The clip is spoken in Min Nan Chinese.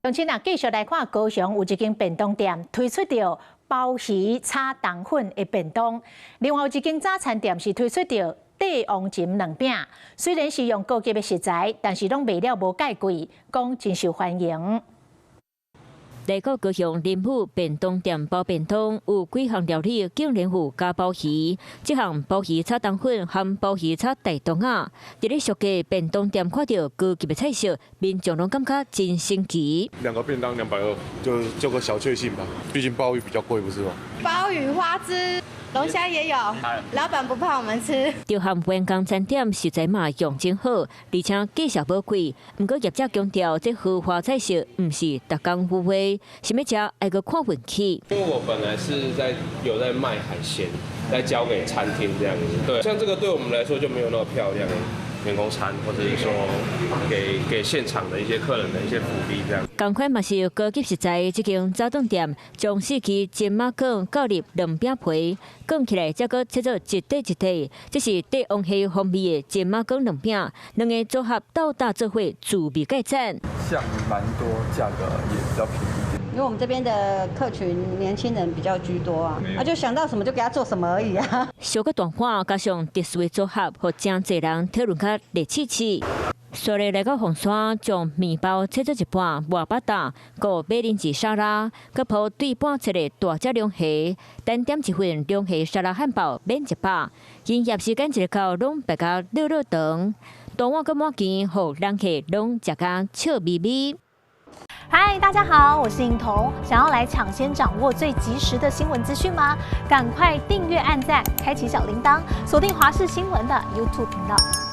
鄉親啊，繼續來看高雄有一間便當店推出著鮑魚炒冬粉的便當，另外有一間早餐店是推出著帝王蟳卵餅。雖然是用高級的食材，但是攏賣了無蓋貴，講真受歡迎。來到高雄林府便當店包便當，有幾項料理竟然有加鮑魚。這項鮑魚炒冬粉和鮑魚炒大腸仔，佇咧俗家便當店看著高級的菜色，民眾攏感覺真新奇。兩個便當220，就做個小確幸吧。畢竟鮑魚比較貴，不是嗎？鮑魚花枝。龍蝦也有，老闆不怕我們吃。就和員工餐點食材嘛用真好，而且價數無貴。毋過業者強調，這豪華菜色毋是逐工赴會，想欲食愛閣看運氣。因為我本來是在有在賣海鮮，在交給餐廳這樣子。對，像這個對我們來說就沒有那麼漂亮。員工餐，或者是說給現場的一些客人的一些福利這樣。仝款嘛是高級食材，這間早頓店將四支蟳仔卷攪入卵餅皮，捲起來才閣切做一塊一塊。這是帝王蟹風味的蟳仔卷卵餅，兩个組合鬥搭做伙，滋味蓋讚。像蠻多，價格也比較便宜。因為我們這邊的客群年輕人比較居多啊，啊就想到什麼就給他做什麼而已啊。燒個大碗加上特殊的組合，予誠濟人討論較熱刺刺。紲咧來到鳳山，將麵包切做一半，抹巴豆，閣馬鈴薯沙拉，閣鋪對半切的大隻龍蝦，單點一份龍蝦沙拉漢堡，免100。營業時間一到，攏排甲落落長，大碗閣滿間，予人客攏食甲笑眯眯。嗨，大家好，我是颖彤。想要來搶先掌握最及時的新聞資訊嗎？趕快訂閱、按讚、開啟小鈴鐺，鎖定華視新聞的 YouTube 頻道。